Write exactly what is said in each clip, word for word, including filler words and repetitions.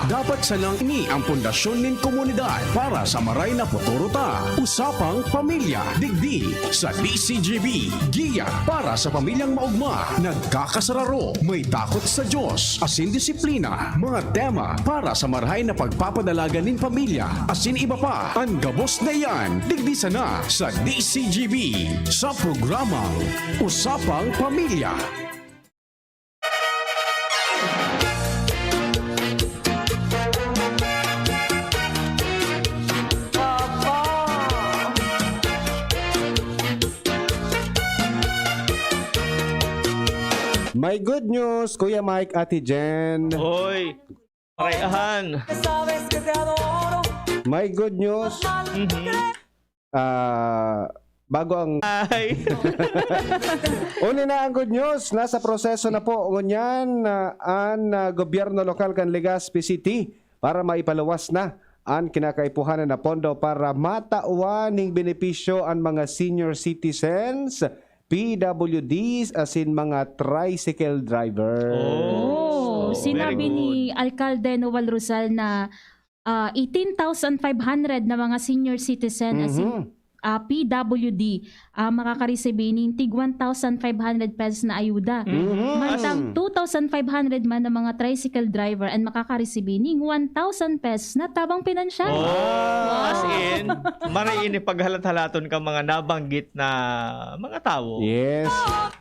Dapat sanang ini ang pundasyon nin komunidad para sa maray na futuro ta. Usapang Pamilya, digdi sa D C G B. Giya para sa pamilyang maogma, nagkakasararo, may takot sa Diyos, asin disiplina. Mga tema para sa marahay na pagpapadalagan nin pamilya, asin iba pa. An gabos na iyan, digdi sana sa D C G B, sa programang Usapang Pamilya. May good news, Kuya Mike, Ate Jen. Hoy, paraiahan. May good news. Mhm. Ah, bago ang Ay. Uli na ang good news. Nasa proseso na po ngunyan, ah, an, ah, gobyerno lokal kan Legazpi City para maipaluwas na an kinakaipuhanan na pondo para matawan ning benepisyo an mga senior citizens, P W Ds, asin mga tricycle drivers. Oh, Oh, very sinabi good. ni Alcalde Noel Rosal na, ah, eighteen thousand five hundred na mga senior citizen, asin, Mhm. ah, P W D, ah, makakaresibi nin tig one thousand five hundred pesos na ayuda. Mhm. Mantang As two thousand five hundred man na mga tricycle driver an makakaresibi ning one thousand pesos na tabang pinansyal. Oh, Wow. as in, maray ini paghalat-halaton ka mga nabanggit na mga tawo. Yes.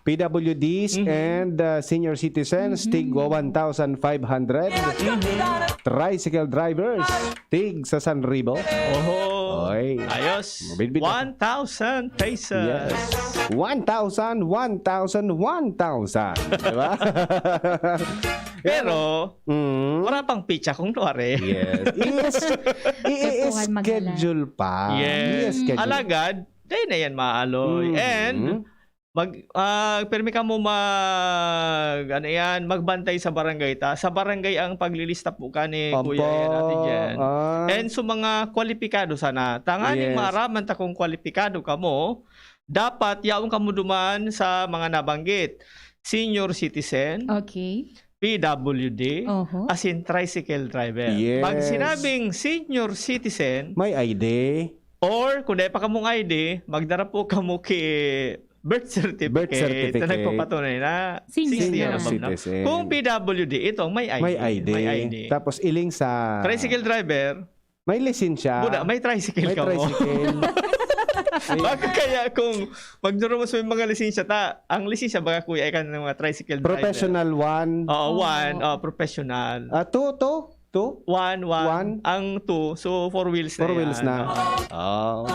P W Ds Mhm. and, uh, senior citizens, Mhm. tig one thousand five hundred. Mhm. Tricycle drivers, tig sa san ribo. Oho. Oy. Ayos. Mabitbit na. One thousand pesos. Yes. One thousand, one thousand, one thousand. Diba? Pero, Mm. wala pang pitsa kung tuwari. Yes. Is, Katuhan magalan. i-schedule pa. Yes. I-schedule. Alagad, dahil na yan maaloy. Mm. And, mag, ah, pirmi ka mo mag, ano yan, magbantay sa barangay ta. Sa barangay ang paglilista po ka ni Opo. Kuya yan, Ate Jen. Ah. And sa mga kwalipikado sana, tanganing Yes. maaraman ta kung kwalipikado ka mo, dapat yaon ka mo duman sa mga nabanggit. Senior citizen, Okay. P W D, Oho. asin tricycle driver. Yes. Pag sinabing senior citizen, May I D. or kung dai pa kamong I D, magdara po kamo ki birth certificate Birth certificate. na nagpapatunay na Senior. sixty Senior and above na. citizen. Kung P W D, ito, may I D. May I D. May I D. Tapos iling sa Tricycle driver, May lisensya. Buda, may tricycle May ka mo. tricycle. Baka kaya kung magdurumos mo yung mga lisensya ta, ang lisensya baka kuya ay ka ng mga tricycle driver. Professional one. Oo, Oo. one, oh, professional. Ah, two, two? Two? One, one. One? Ang two, so four wheels na Four wheels yan. na. Oo.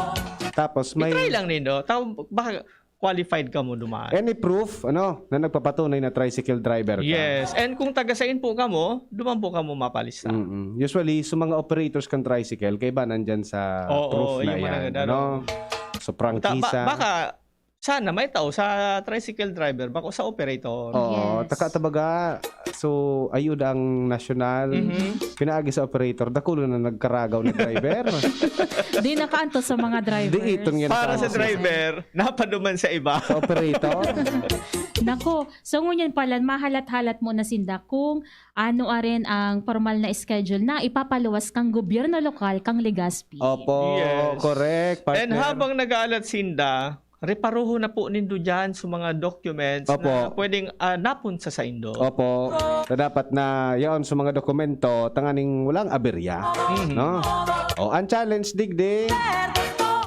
Tapos may I-try lang nindo. Tao, baka qualified ka mo duman. Any proof, ano, na nagpapatunay na tricycle driver ka? Yes. And kung taga-sain po ka mo, duman po ka mo mapalista. Mm-mm. Usually, sa mga operators kan tricycle, kaiba nandyan sa Oo, proof na yung mga yan, ano, ano? So, Ta-, ba-, prangkisa. baka, sana may tao sa tricycle driver, bako sa operator. Oo, Yes. taka tabaga. So, ayuda ang nasyonal. Mhm. Pinaagi sa operator, dakulo na nagkaragaw na driver. Di nakaantos sa mga drivers. Di itong yan Para sa nakaantos. driver, napaduman sa iba. Sa operator. Nako, so ngunyan pala, mahalat-halat mo na sinda kung ano aren ang formal na schedule na ipapaluwas kang gobyerno lokal kang Legazpi. Opo, Yes. correct, And partner. habang nag-aalat sinda, reparuhon na po nindo dyan sa mga documents Opo. na pwedeng, ah, napon sa saindo. Opo. Na dapat na yaon sa mga dokumento, tanganing walang aberya. Mhm. No? O, ang challenge, digdi,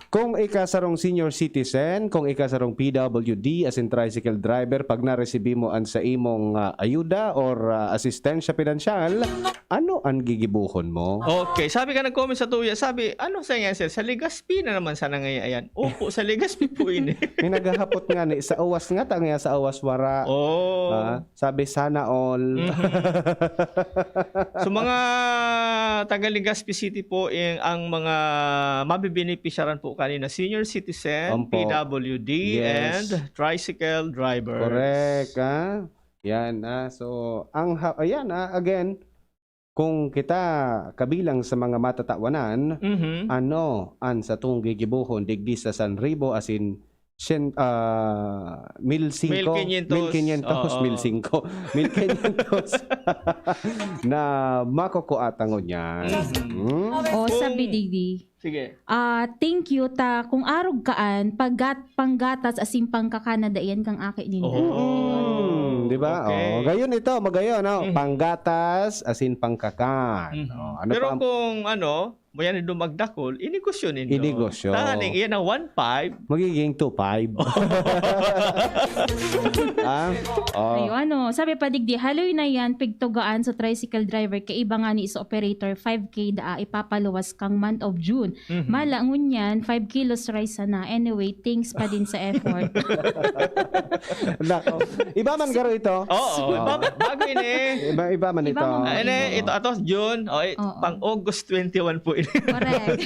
kung ika sarong senior citizen, kung ika sarong P W D, as in tricycle driver, pag naresibi mo an sa imong, ah, ayuda or, ah, asistensya pinansyal, ano an gigibuhon mo? Okay, sabi ka nag-comment sa tuya, sabi, "Ano sa nga, sir? Sa Legazpi na naman sana ngayon, ayan." Opo, sa Legazpi po ini. May naghahapot nga ni, sa uwas nga, ta nga sa uwas wara. Oh. Ah, sabi, "Sana all." Mhm. So, mga taga Legazpi City po, eh, ang mga mabibenepisyaran po kanina, senior citizen, Opo. P W D, Yes. and tricycle drivers. Correct, ah. Yan, ah. So, ang ha-, ayan, ah, again, kung kita kabilang sa mga matatawanan, Mhm. ano an satong gigibohon digdi sa sanribo asin syen-, ah, mil singko, Mil quinientos. mil quinientos, Oo. mil singko, mil quinientos na makukuha ta ngunyan. Mhm. Hmm? O, Kung- sabi digdi. Sige. Ah, thank you ta kung arog kaan paggat panggatas asin pangkakan na daiyan kang aki ninda. Oh. Hmm, di ba? Okay. Oh, gayon ito, magayon, no? Mhm. Panggatas asin pangkakan. Mhm. Oh, ano Pero pa ang kung ano, mo yan yung dumagdakol, inegosyo nindo. Inegosyo. Tanganing, iyan ang one five. Magiging two five. Ah? Oh. Ayo, ano, sabi pa digdi, haloy na yan, pigtugaan sa tricycle driver, kaiba nga ni sa operator, five K daa ipapaluwas kang month of June. Mhm. Mala, ngunyan, five kilos rice sana. Anyway, thanks pa din sa effort. Nako. Iba man garo ito. Oo, Oo. ba- bago ini. Iba, iba man Iba ito. man. Ah, ini, ito atos June. O, eh, Oo. pang August twenty-one po ini. Correct.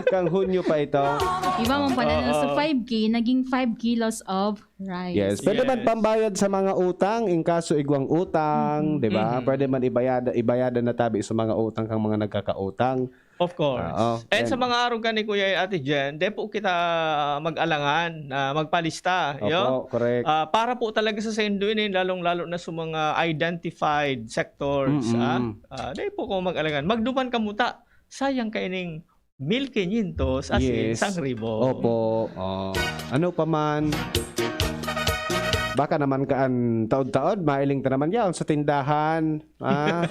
Kang Hunyo pa ito. Iba mong panalo. So, Oo. five K, naging five kilos of rice. Yes, pwede man Yes. pambayad sa mga utang, in kaso igwang utang, Mhm. di ba? Mhm. Pwede man ibayada, ibayada na tabi sa mga utang kang mga nagkakautang. Of course. Oo, And yan. Sa mga arog kani Kuya at Ate Jen, di po kita mag-alangan na magpalista. Yo? Opo, correct. Ah, para po talaga sa sendo ini, lalong-lalo na sa mga identified sectors. Mm-mm. Ah, ah, di po ko mag-alangan. Magduman kamuta, sayang kaining mil quinientos as in Yes. sang ribo. Opo. Oh. Ano pa man, baka naman kaan taod-taod, mailing ta naman yaon sa tindahan. Ah.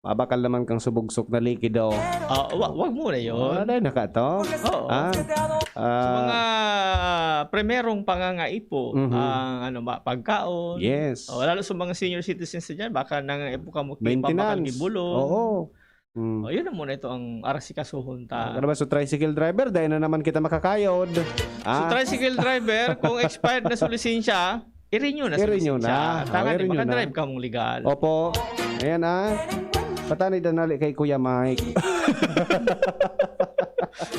Mabakal naman kang subugsok na likido. Ah, wa- wag mo na yun. Ano na ka to? Oo. Ah, Sa mga ah, primerong pangangaipo, Mhm. ang ano, ma- pagkaon. Yes. Oh, lalo sa mga senior citizens na dyan, baka nangangaipo ka mo, Maintenance. Gibulo. Oo. Mm. Oh, yun na muna ito ang arasikasuhon ta. Ano ba sa tricycle driver? Dahil na naman kita makakayod. So, Ah, tricycle driver, kung expired na sa lisensya, i-renew na sa I-renew lisensya. na. Oh, Tanganing i-renew na. makadrive ka mong legal. Opo. Ayan ah. Patanay danali kay Kuya Mike.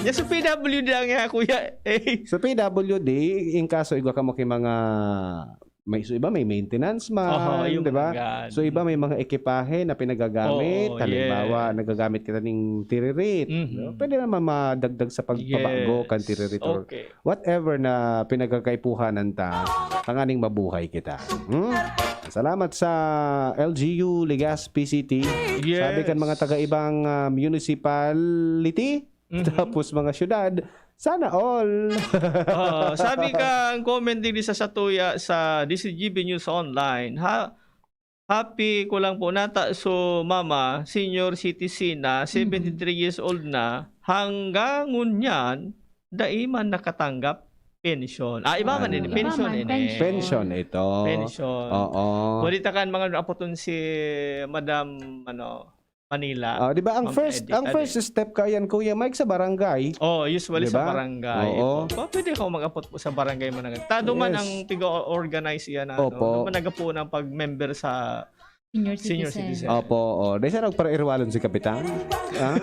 Ya, sa P W D ang nga, Kuya. Eh. Sa P W D, in kaso igwa ka mo kay mga may so iba may maintenance man, Oho, yung di ba? mga gan- So iba may mga ekipahe na pinagamit. Oo, Halimbawa, yes. Nagagamit kita ning tiririt. Mhm. No? Pwede naman madagdag sa pagpabago Yes. kan tiririt or Okay. whatever na pinagkakaipuhanan ta, tanganing mabuhay kita. Hmm? Salamat sa L G U Legazpi City. Yes. Sabi kan mga taga-ibang ah, municipality, Mhm. tapos mga syudad, sana all. Ah, sabi ka, ang comment din sa Satuya sa D C G B News Online, ha, happy ko lang po nata so mama, senior citizen na, seventy-three years old na, hanggang ngunyan, dai man nakatanggap pensyon. Ah, iba man Ano din, na? pensyon Iba man, ini. pensyon. Pensyon ito. Pensyon. Oo. Pwede ta kan mga apoton si Madam, ano, Manila. Ah, di ba ang Ma'am first Edith, ang ano first step kayan, Kuya Mike, sa barangay? Oh, usually Di ba? sa barangay. Oo. Pa, pwede ako mag-apot po sa barangay managad. Tado man Yes. ang tiga-organize yan. Ano, Opo. Managa po ng pag-member sa Senior Senior citizen. citizen. Opo, oh. Dahil sana magparairiwalan si Kapitan. Ha?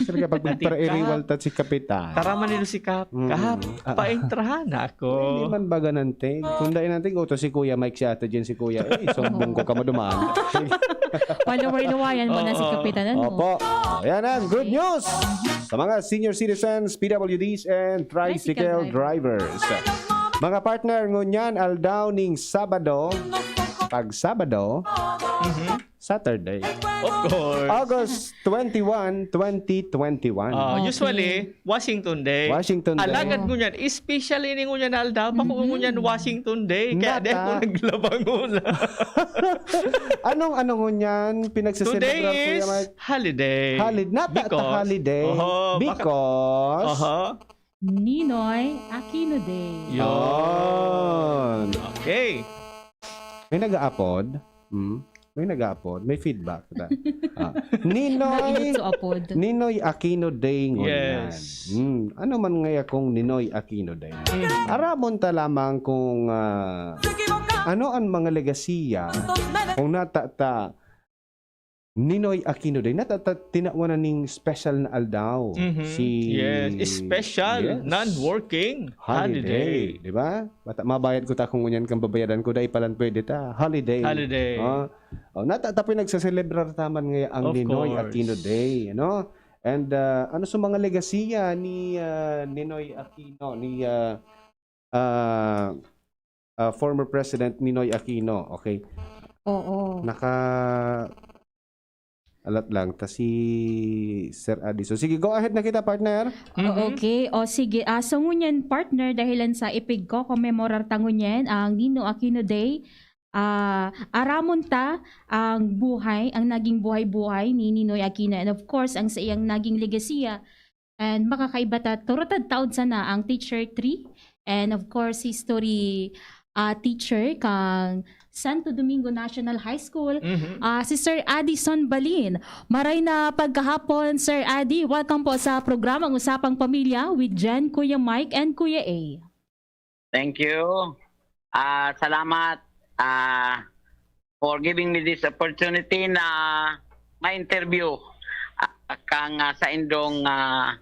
Sila kapag Natika. magparairiwal ta si Kapitan. Tara man nito si Kap. Mm. Kap, Ah. paentrahan ako. Hindi man baga nanti. Kung dahil nanti, utos si Kuya Mike si Ate Jen si Kuya. Eh, sumbong ko ka maduman. Palawarin-lawayan mo na si Oo. Kapitan, ano? Opo. Ayan na, good news sa mga senior citizens, P W Ds, and tricycle Tricycle drivers. Mga partner, ngunyan, aldaw ning Sabado, pag Sabado, Mhm. Saturday, Of course. August twenty-one, twenty twenty-one. Ah, Okay. Usually, Washington Day. Washington Day. Alagad ngunyan, especially ni ngunyan na aldaw, bako Mhm. ngunyan Washington Day, kaya Nata. di ako naglabang una. Anong ano ngunyan Today pinagsiselebrar, Kuya is Mike? holiday. Holiday. Nata ta Because- holiday. Oho, baka- Because Oho. Ninoy Aquino Day. Yun. Yun. Okay. May nag-aapod? Hmm? May nag-aapod? May feedback na. Ah. Ninoy, Nainit sa apod. Ninoy Aquino Day ngunyan. Yes. Hmm. Ano man ngaya kung Ninoy Aquino Day? Mm. Aramon ta lamang kung ah, ano ang mga legasiya kung nata ta Ninoy Aquino Day, nata ta tinawan na ning special na aldaw. Mhm. Si Yes, special, Yes. non-working Holiday, holiday. Di ba? Bata, mabayad ko ta kung ngunyan kang babayadan ko, dahil palan pwede ta. Holiday. Holiday. Ah, oh, nata ta pinagsaselebrar ta man ngaya ang Of Ninoy course. Aquino Day, ano? And, ah, ano sa mga legasiya ni, ah, Ninoy Aquino, ni, ah, ah, ah, former President Ninoy Aquino? Okay. Oo. Naka-alat lang ta si Sir Addison. Sige, go ahead na kita, partner. Oh, okay. O sige. Ah, so ngunyan, partner, dahilan sa ipigko-commemorar ta ngunyan ang Nino Aquino Day, ah, aramon ta ang buhay, ang naging buhay-buhay ni Ninoy Aquino, and of course, ang sa iyang naging legasiya. And makakaiba ta, turutad taon sana ang Teacher three, and of course, history, ah, teacher kang Santo Domingo National High School, Mhm. ah, si Sir Addison Balin. Maray na pagkahapon, Sir Addy. Welcome po sa programang Usapang Pamilya with Jen, Kuya Mike, and Kuya A. Thank you. Ah, salamat, ah, for giving me this opportunity na ma-interview, ah, kang, ah, saindong, ah,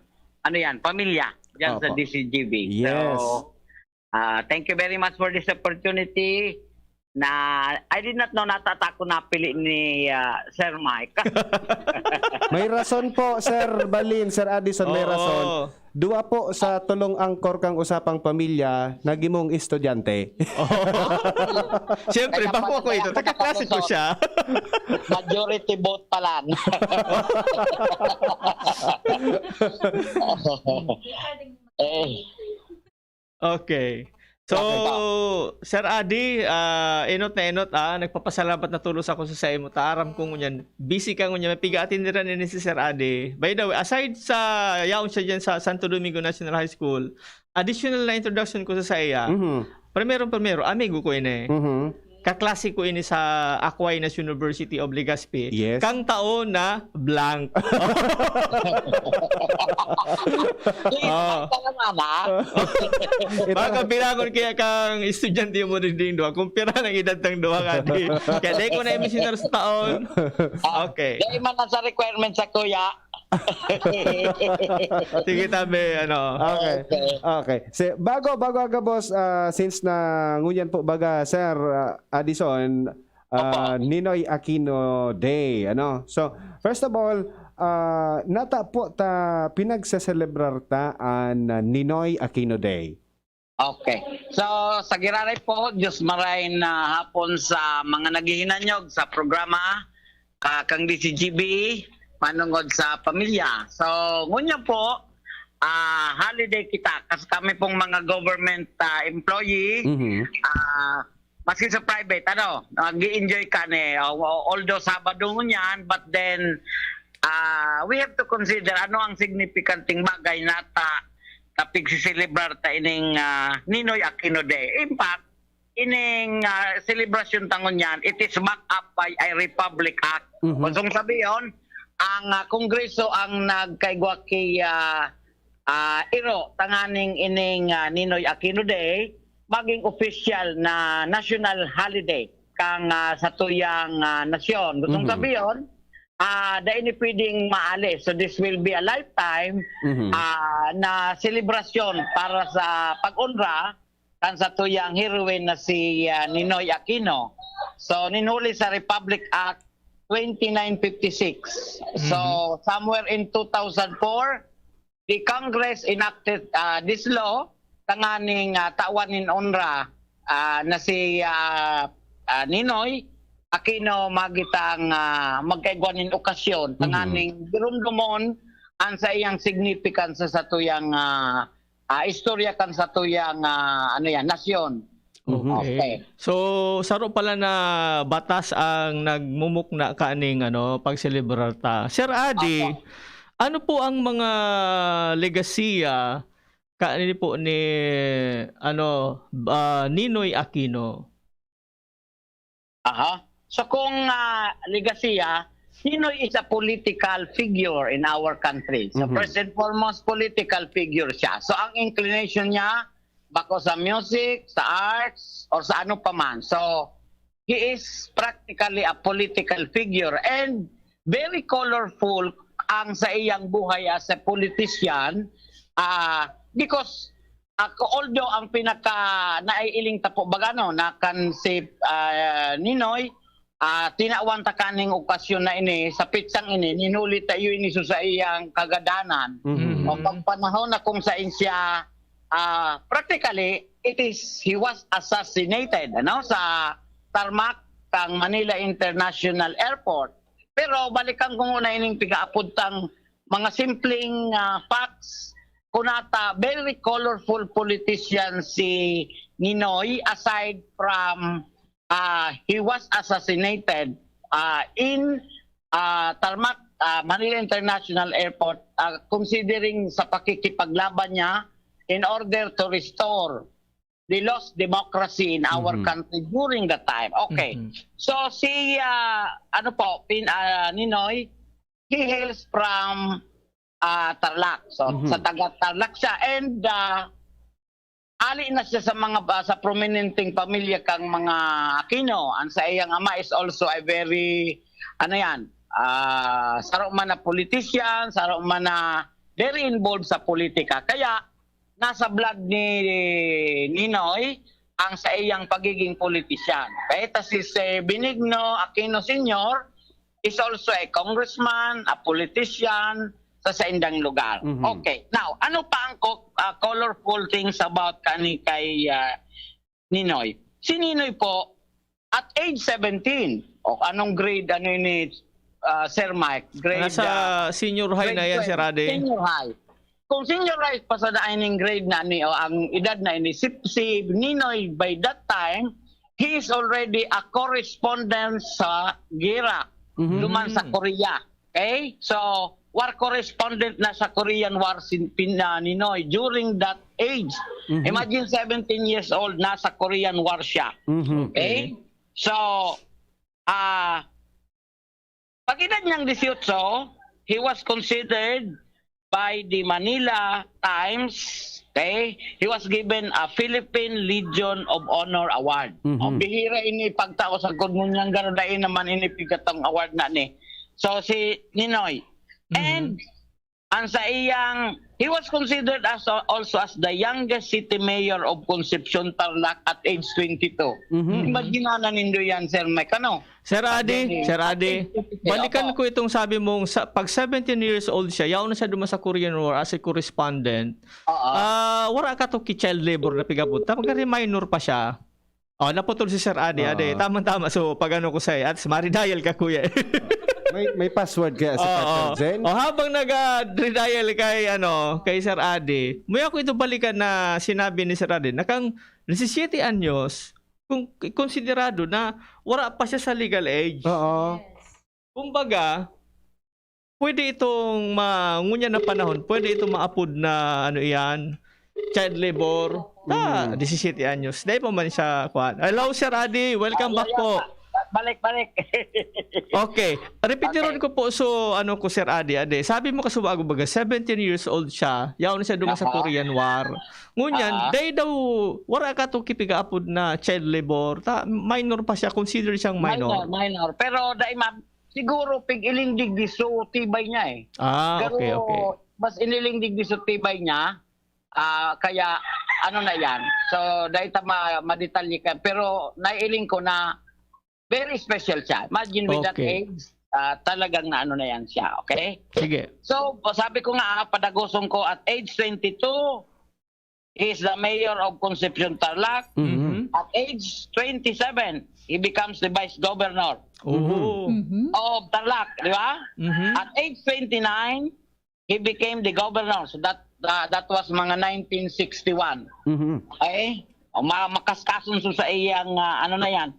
ano yan, pamilya diyan sa Opo. D C G B. Yes. So, ah, thank you very much for this opportunity na I did not know na ta-, ta ako napili ni, ah, Sir Mike. May rason po, Sir Balin, Sir Addison, may Oo. rason. Dua po sa tulong angkor kang Usapang Pamilya, nagimong estudyante. Siyempre, Kaya bako pala, ako ito. kaya Taga-klase ko pala, siya. Majority vote pa lang. Eh, Okay. So, Okay, Sir Addy, ah, enot na enot, ah, nagpapasalamat na tolos ako sa saimo ta. Aram ko ngunyan, busy ka ngunyan, mapiga atindiran ini si Sir Addy. By the way, aside sa yaon siya dyan sa Santo Domingo National High School, additional na introduction ko sa saiya. Mhm. Primero, primero, amigo ko ini. Mhm. Kaklase ko ini sa Aquinas University of Legazpi. Yes. Kang taon na blank. Please, Ah. ay, tama na. Ito, Baka bilangon kaya kang estudyante mo rin ding duha, kung pira nang edad tang duha ka, di. Kaya di ko na i-mention sa taon. Okay. Dahil man lang sa requirement sa kuya. Sige, tabi, ano. Okay. Okay. Si, bago, bago aga, boss, ah, since na ngunyan po baga, Sir, ah, Addison, ah, Opo. Ninoy Aquino Day, ano? So, first of all, ah, nata po ta, pinagseselebrar ta an, ah, Ninoy Aquino Day. Okay. So, sa giraray po, Diyos maray na hapon sa mga naghihinanyog sa programa, ah, kang D C G B, manungod sa pamilya. So, ngunyan po, ah, holiday kita. Kasi kami pong mga government, ah, employee, Mhm. ah, maski sa private, ano, nag-i-enjoy ka ni. O, o, although Sabado ngunyan, but then, ah, we have to consider ano ang signipikanting bagay na ta, na pagsiselebrar ta ining, ah, Ninoy Aquino Day. In fact, ining, ah, selebrasyon ta ngunyan, it is backed up by a Republic Act. Mhm. Kusong sabihon, ang, ah, Kongreso ang nagkaigwa ki, ah, ah, iro tanganing ining, ah, Ninoy Aquino Day maging opisyal na national holiday kang, ah, satuyang, ah, nasyon. Gustong Mhm. sabihon, ah, dai ni pwedeng maalis. So this will be a lifetime, Mhm. ah, na selebrasyon para sa pag-onra kan satuyang heroine na si, ah, Ninoy Aquino. So, nin huli sa Republic Act twenty-nine fifty-six. So, somewhere in two thousand four, the Congress enacted, ah, this law tanganing, ah, tawan nin onra, ah, na si, ah, ah, Ninoy Aquino magitang, ah, magkaigwa nin okasyon tanganing girumdomon an saiyang significance sa satuyang, ah, ah, istorya kan satuyang, ah, ano yan, nasyon. Mhm. Okay. Okay. So, saro pala na batas ang nagmumukna kaning, ano, pagselebrar ta. Sir Addy, Opo. ano po ang mga legasiya kaini po ni, ano, ah, Ninoy Aquino? Aha. So kung, ah, legasiya, Ninoy is a political figure in our country. So Mhm. first and foremost, political figure siya. So ang inclination niya, bako sa music, sa arts, or sa ano pa man. So he is practically a political figure and very colorful ang sa iyang buhay as a politician, ah, because ako, although ang pinaka naiiling ta po baga, no, na kan si, ah, Ninoy, ah, tinawan ta kaning okasyon na ini, sa pitsang ini, ninuli tayo ini sa iyang kagadanan. Mhm. O pagpanahon na kung saan siya, ah, practically, it is, he was assassinated, ano, sa tarmac kang Manila International Airport. Pero balikan ko muna ining pigaapod tang mga simpleng, ah, facts. Kunata, very colorful politician si Ninoy, aside from, ah, he was assassinated, ah, in, ah, tarmac, ah, Manila International Airport, ah, considering sa pakikipaglaban niya in order to restore the lost democracy in our Mhm. country during that time. Okay. Mhm. So si, ah, ano po, pin-, ah, Ninoy, he hails from, ah, Tarlac. So Mhm. sa taga Tarlac siya, and, ah, ali na siya sa mga, ah, sa prominenteng pamilya kang mga Aquino. Ang sa iyang ama is also a very, ano yan, ah, saro man na politician, saro man na very involved sa politika. Kaya nasa blood ni Ninoy ang sa iyang pagiging politisyan. Kaya ta si, si Benigno Aquino Senior is also a congressman, a politician sa saindang lugar. Mhm. Okay. Now, ano pa ang co-, ah, colorful things about kani kay, ah, Ninoy? Si Ninoy po, at age seventeen, o anong grade, ano ini, ah, Sir Mike? Grade, Nasa ah, senior high grade na yan, twelve. Sir Ade. Senior high. Kung senior high pa sa daan ning grade na ni, o ang edad na ini, si, si Ninoy by that time, he is already a correspondent sa gera, Mhm. duman sa Korea. Okay? So, war correspondent na sa Korean War si pin-, ah, Ninoy during that age. Mhm. Imagine, seventeen years old, nasa Korean War siya. Mhm. Okay? So, ah, pag-edad niyang dieciocho, he was considered by the Manila Times, okay? He was given a Philippine Legion of Honor Award. Mhm. O, bihira ini pagtao sa gud ngunyan, garo dai naman ini pigatong award na ni. So, si Ninoy. Mhm. And ang sa iyang, he was considered as, also as the youngest city mayor of Concepcion, Tarlac at age twenty-two. Mhm. Imagine na nindo yan, Sir Mike, ano? Sir Adi, Pag-, Sir Adi, pag-, balikan opo. ko itong sabi mong sa, pag seventeen years old siya, yaon na siya duman sa Korean War as a correspondent. Oo. Ah, wala ka to ki child labor na pigapunta, magka-minor pa siya. Oh, naputol si Sir Adi, Adi. Oo. Tama-tama. So, pag ano ko sa'yo, at mari-dial ka, kuya. May, may password kaya si Oo. Partner Jen? Oh, habang nag-, ah, redial kay, ano, kay Sir Adi, muya ko ito balikan na sinabi ni Sir Adi, na kang disisiyete anyos, kung konsiderado na wala pa siya sa legal age. Oo. Yes. Kumbaga, pwede itong ma-, ngunyan na panahon, pwede itong maapod na, ano iyan, child labor. Ta, Mm. disisiyete anyos. Dahil pa man siya, kuwan. Hello, Sir Adi. Welcome Ah, back yeah, po. yeah. Ba-, balik, balik. Okay. Repetiron Okay. ko po, so, ano ko, Sir Adi, ade. Sabi mo, kasubago baga, seventeen years old siya. Yaon siya duman sa Aha. Korean War. Ngunyan, Aha. dahil daw, wala ka itong kipigaapod na child labor. Ta, minor pa siya. Consider siyang minor. Minor, minor. Pero, dahil ma-, siguro, pig-ilindig di so tibay niya, eh. Ah, Pero, okay, okay. mas inilindig di so tibay niya. Ah, kaya, ano na yan. So, dahil ta ma-, madetalye ka. Pero, naiiling ko na very special siya. Imagine with that Okay. age, ah, talagang na ano na yan siya, okay? Sige. So, sabi ko nga, ah, padagoson ko, at age twenty-two, he is the mayor of Concepcion Tarlac. Mhm. Mhm. At age twenty-seven, he becomes the vice governor Oh. Mhm. of Tarlac, di ba? Mhm. At age twenty-nine, he became the governor. So that, that, that was mga nineteen sixty-one. Mhm. Okay? O, ma-, makaskason so sa iyang, ah, ano na yan.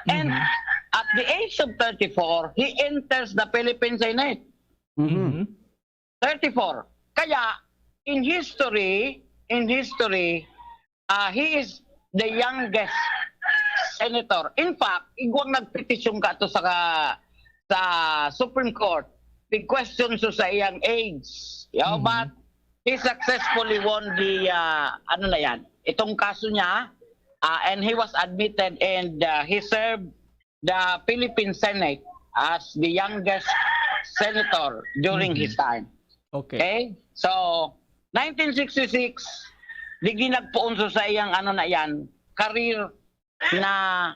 And Mhm. at the age of thirty-four, he enters the Philippine Senate. Mhm. Mhm. Thirty-four. Kaya, in history, in history, ah, he is the youngest senator. In fact, igwang nagpetisyon ka to sa, sa Supreme Court, nag-question so sa iyang age. Yo, Mhm. but he successfully won the, ah, ano na yan, itong kaso niya, ah, and he was admitted and, ah, he served the Philippine Senate as the youngest senator during Mhm. his time. Okay. Okay? So, nineteen sixty-six, di ginagpoon so sa iyang ano na yan, career na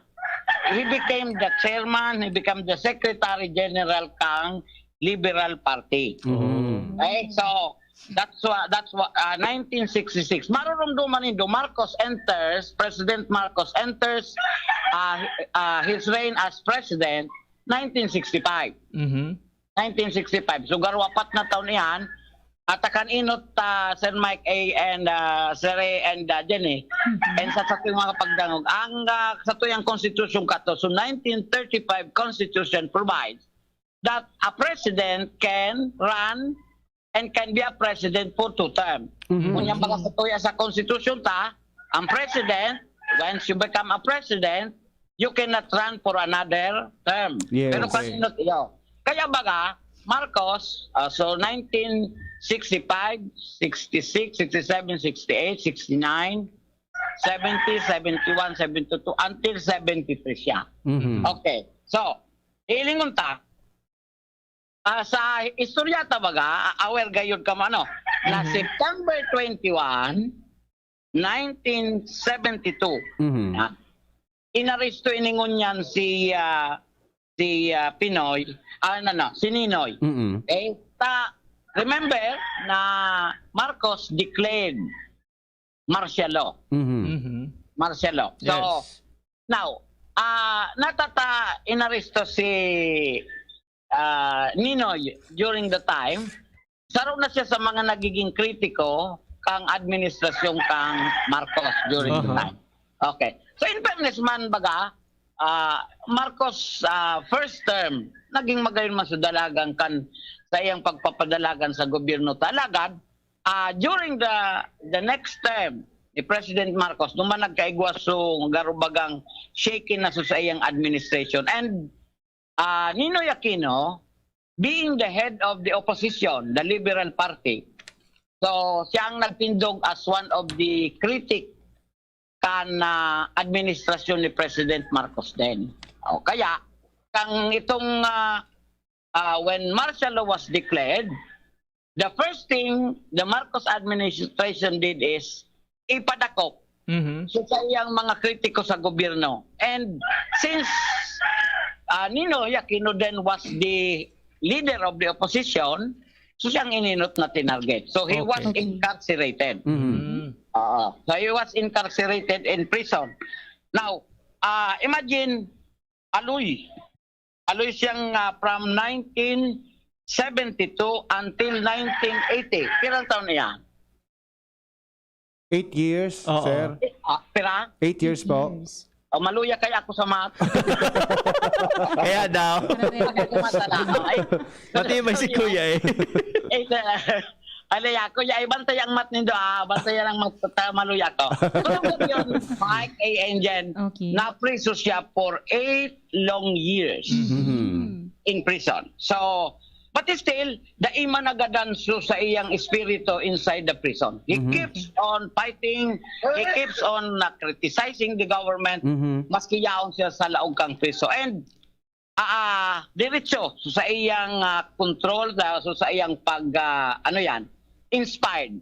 he became the chairman, he became the secretary general kang Liberal Party. Mhm. Okay, so that's what that's what uh, nineteen sixty-six. Marurumduman nindo, Marcos enters, President Marcos enters uh, uh, his reign as president nineteen sixty-five. Mhm. nineteen sixty-five. So garo apat na taon iyan. At kan inot uh, Sir Mike A and uh, Sir A and uh, Jenny, and sa satuyang mga pagdangog, ang uh, satuyang constitution kato, so nineteen thirty-five constitution provides that a president can run and can be a president for two term. Mhm. Ngunyan baga satuya sa constitution ta, ang president, once you become a president, you cannot run for another term. Yes. Pero Okay. Kanino iyo? Kaya baga, Marcos, uh, so nineteen sixty-five, sixty-six, sixty-seven, sixty-eight, sixty-nine, seventy, seventy-one, seventy-two, until seventy-three siya. Mhm. Okay. So, hilingon ta, ah, sa istorya ta baga, aware gayud ka mo, ano, na Mhm. September twenty-one, nineteen seventy-two, Mhm. ah, inaresto ini ngunyan si, ah, si ah, Pinoy, ah, no, no, si Ninoy. Mhm. Eh, ta, remember na Marcos declared martial law. Mhm. Mhm. Martial law. So, Yes. now, ah, natata inaresto si ah, Ninoy during the time, saro na siya sa mga nagiging kritiko kang administrasyon kang Marcos during the Aha. time. Okay. So in fairness man baga, ah, Marcos ah, first term, naging magayon man sa dalagan kan sa iyang pagpapadalagan sa gobyerno. Talagad, ah, during the the next term ni President Marcos, nung man nagkaigwa so garubagang shaky na so sa iyang administration. And ah, Ninoy Aquino, being the head of the opposition, the Liberal Party, so siya ang nagtindog as one of the critic kan ah, administrasyon ni President Marcos din. O, kaya, kang itong, ah, ah, when martial law was declared, the first thing the Marcos administration did is ipadakop Mhm. so sa iyang mga kritiko sa gobyerno. And since ah, Ninoy Aquino then was the leader of the opposition, so siyang ininot na tinarget. So he was Okay. incarcerated. Mhm. Mm. Oo. So he was incarcerated in prison. Now, ah, imagine, aloy. Aloy siyang ah, from nineteen seventy-two until nineteen eighty. Pirang taon niya? Eight years, Oo. sir. Ah, pira? Eight years po. O, maluya kaya ako sa math. Kaya daw. Pag ako matala, ay. Matibay si Kuya eh. Eh, sa- ano ya, Kuya, ay bantay ang math nindo, ah. Bantay ang math, ta- maluya ko. Pero yun, Mike, A, and Jen, Okay. napriso siya for eight long years Mhm. in prison. So, but still, dai man nagadan so sa iyang espiritu inside the prison. He Mhm. keeps on fighting, he keeps on uh, criticizing the government, Mhm. maski yaon siya sa laog kang priso. And ah, diretso so sa iyang ah, control, sa, so sa iyang pag, ah, ano yan, inspired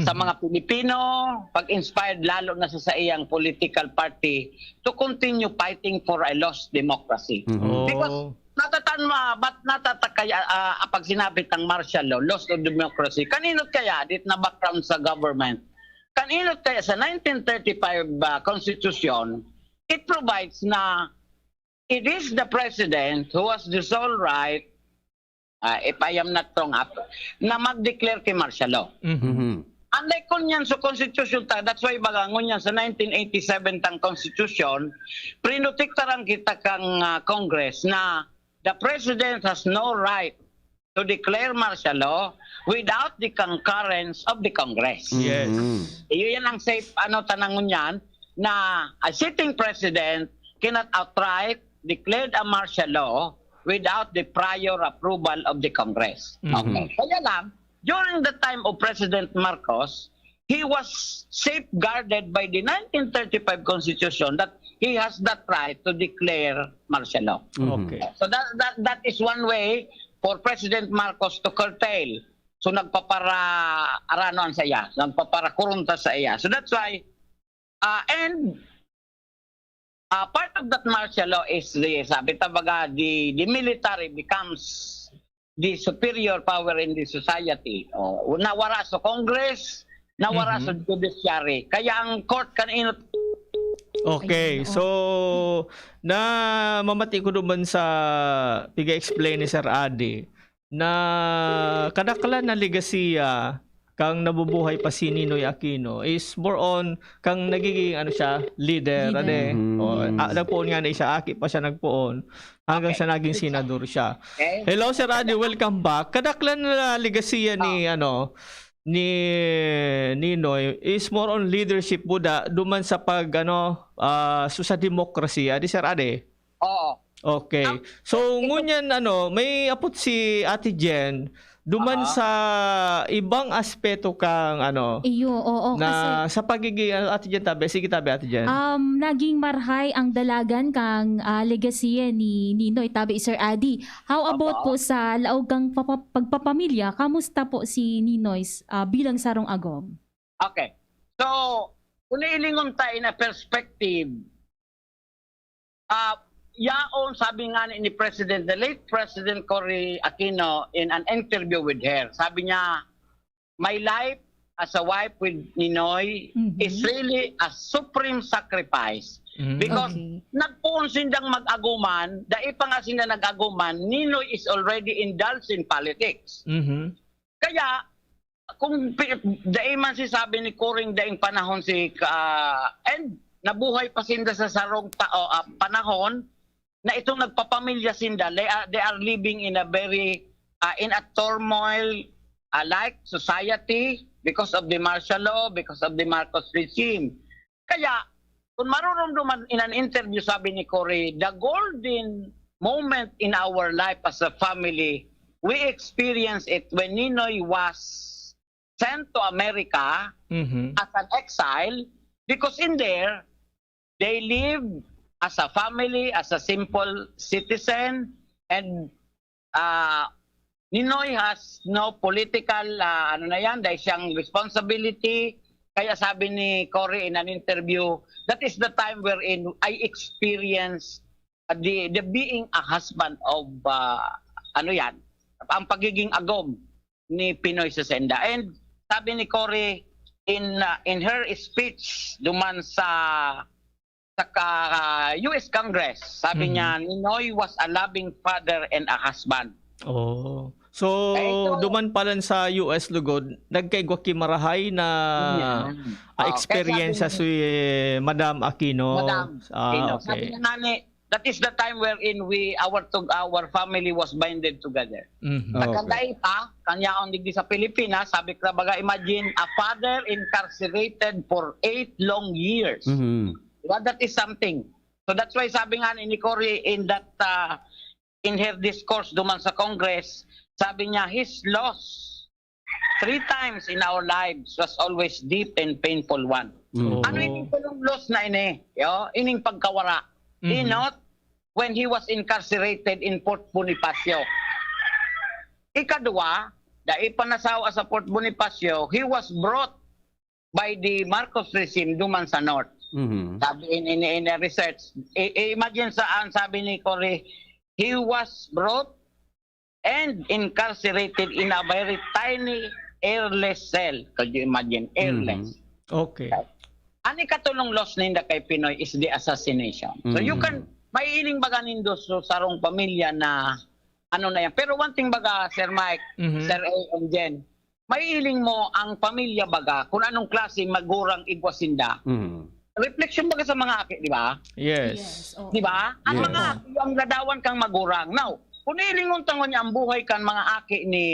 sa Mhm. mga Pilipino, pag-inspired lalo na sa, sa iyang political party to continue fighting for a lost democracy. Mhm. Oh. Because natatan mo, ah, ba't natatakaya ah, pag sinabi tang martial law, loss of democracy, kaninot kaya dit na background sa government? Kaninot kaya sa nineteen thirty-five ah, constitution, it provides na it is the president who has the sole right, ah, if I am not wrong, ap- na mag-declare ki martial law. Mhm. Mhm. Unlike kunyan sa constitution ta, that's why baga ngunyan sa nineteen eighty-seven tang constitution, prinotektaran kita kang ah, Congress na the president has no right to declare martial law without the concurrence of the Congress. Yes. Mhm. Iyo yan ang safe ano tanangon niyan na a sitting president cannot outright declared a martial law without the prior approval of the Congress. Mhm. Okay. Kaya lang, during the time of President Marcos, he was safeguarded by the nineteen thirty-five Constitution that he has that right to declare martial law. Mhm. Okay. So that, that that is one way for President Marcos to curtail. So nagpapara aranoan sa iya, nagpaparakurunta sa iya. So that's why uh, and Ah, part of that martial law is the, sabi ta baga, the, the military becomes the superior power in the society. O, nawara sa Congress, nawara Mhm. sa judiciary. Kaya ang court kan inot Okay, Ayun, oo. so, na mamati ko duman sa piga-explain ni Sir Adi, na kadaklan na legasiya kang nabubuhay pa si Ninoy Aquino is more on kang nagiging ano siya, leader, Leader. ade. Mhm. O, ah, nagpoon nga na siya, aki pa siya nagpoon, hanggang Okay. sa naging senador siya. Okay. Hello, Sir Adi, welcome back. Kadaklan na legasiya ni, Oh. ano, ni Ninoy is more on leadership buda duman sa pag, ano, ah, so sa demokrasiya, di, Sir Adi? Oo. Okay. Ang So, ito ngunyan, ano, may apot si Ate Jen, duman Aha. sa ibang aspeto kang, ano, Iyo, oo, na kasi sa pagiging, ah, Ate Jen, tabi. Sige, tabi, Ate Jen. Um, naging marhay ang dalagan kang, ah, legasiya ni Ninoy, tabi, Sir Adi. How about Opo. po sa laog kang papa-, pagpapamilya? Kamusta po si Ninoy s-, ah, bilang sarong agom? Okay. So, kung ilingon ta in a perspective, ah, yaon, sabi nga ni, ni President, the late President Cory Aquino, in an interview with her, sabi niya, "My life as a wife with Ninoy Mhm. is really a supreme sacrifice." Mhm. Because Okay. nagpoon sindang mag-aguman, dai pa nga sinda nag-aguman, Ninoy is already indulged in politics. Mhm. Kaya, kung pi-, dai man si sabi ni Coring daing panahon si ka-, and nabuhay pa sinda sa sarong ta-, o, ah, panahon na itong nagpapamilya sinda, they are, they are living in a very, ah, in a turmoil, ah, like society because of the martial law, because of the Marcos regime. Kaya, kung marurumduman in an interview, sabi ni Cory, the golden moment in our life as a family, we experienced it when Ninoy was sent to America Mhm. as an exile, because in there, they live as a family, as a simple citizen, and, ah, Ninoy has no political, ah, ano na yan, dahil siyang responsibility. Kaya sabi ni Cory in an interview, "That is the time wherein I experience the, the being a husband of, ah, ano yan, ang pagiging agom ni Pinoy sa senda." And sabi ni Cory in, ah, in her speech duman sa, sa ka-, U S Congress, sabi Mhm. niya, "Ninoy was a loving father and a husband." Oh. So, Kaya ito duman pa lang sa U S lugod, nagkaigwa ki marahay na, Yan. ah, Oh, kaya experience sabi ni si Madam Aquino. Madam Ah, Aquino. Sabi okay. niya nga ni, that is the time wherein we, our to-, our family was binded together. Mhm. Sa Okay. Kandaita, kanyaon digdi sa Pilipinas, sabi ka baga, imagine a father incarcerated for eight long years. Mhm. Diba? That is something. So that's why sabi nga ni Cory in that, ah, in her discourse duman sa Congress, sabi niya, "His loss three times in our lives was always deep and painful one." Mm. Oh. Ano ining tulong loss na ini? Yo, ining pagkawara. Mhm. Inot, when he was incarcerated in Fort Bonifacio. Ikadwa, dai pa nasawa sa Fort Bonifacio, he was brought by the Marcos regime duman sa North. Mhm. Sabi in, in, in a research, i-, i-, imagine saan, sabi ni Cory, he was brought and incarcerated in a very tiny, airless cell. Could you imagine? Airless. Mhm. Okay. An ikatulong loss ninda kay Pinoy is the assassination. So, you Mhm. can, maiiling baga nindo sa sarong pamilya na ano na yan. Pero one thing baga, Sir Mike, Mhm. Sir A and Jen, maiiling mo ang pamilya baga, kung anong klase magurang igwa sinda. Mhm. Reflection baga sa mga aki, di ba? Yes. Yes, oo. Di ba? Ang Yes. mga aki, ang ladawan kang magurang. Now, kung ilingon ta ngunyan ang buhay kan mga aki ni,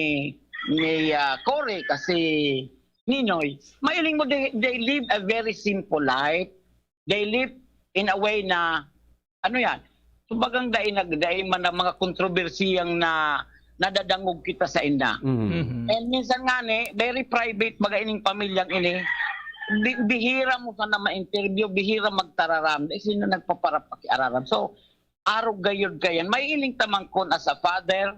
ni, ah, Cory, kasi Ninoy, mailing mo, they, they live a very simple life. They live in a way na, ano yan, kumbagang dai nag-, dai man ang mga kontrobersiyang na nadadangog kita sa inda. Mhm. Mhm. And minsan nga ni, very private baga ining pamilyang ini. Bi-, bihira mo sana ma-interview, bihira magtararam. Dai sila nagpaparapakiararam. So, arog gayod kayan. Maiiling ta man kun as a father,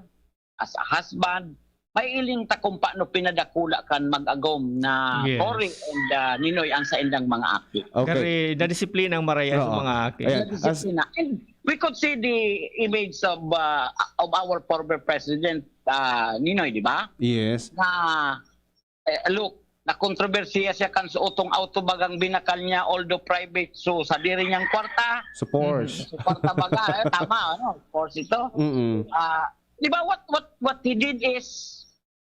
as a husband, mailing ta kung paano pinadakula kan mag-agom na Yes. Cory and ah, Ninoy ang saindang mga aki. Okay. Gari, nadisiplina ang maraya sa Oo. mga aki. Ayan. Nadisiplina. And we could see the image of uh, of our former president uh, Ninoy, di ba? Yes. Na eh, look, na-kontrobersiya siya kan sa utong auto bagang binakal niya, although private, so sa diri niyang kwarta, Sa Porsche. sa kwarta baga, eh, tama, ano, of course ito. Mm-mm. Ah, di ba what what what he did is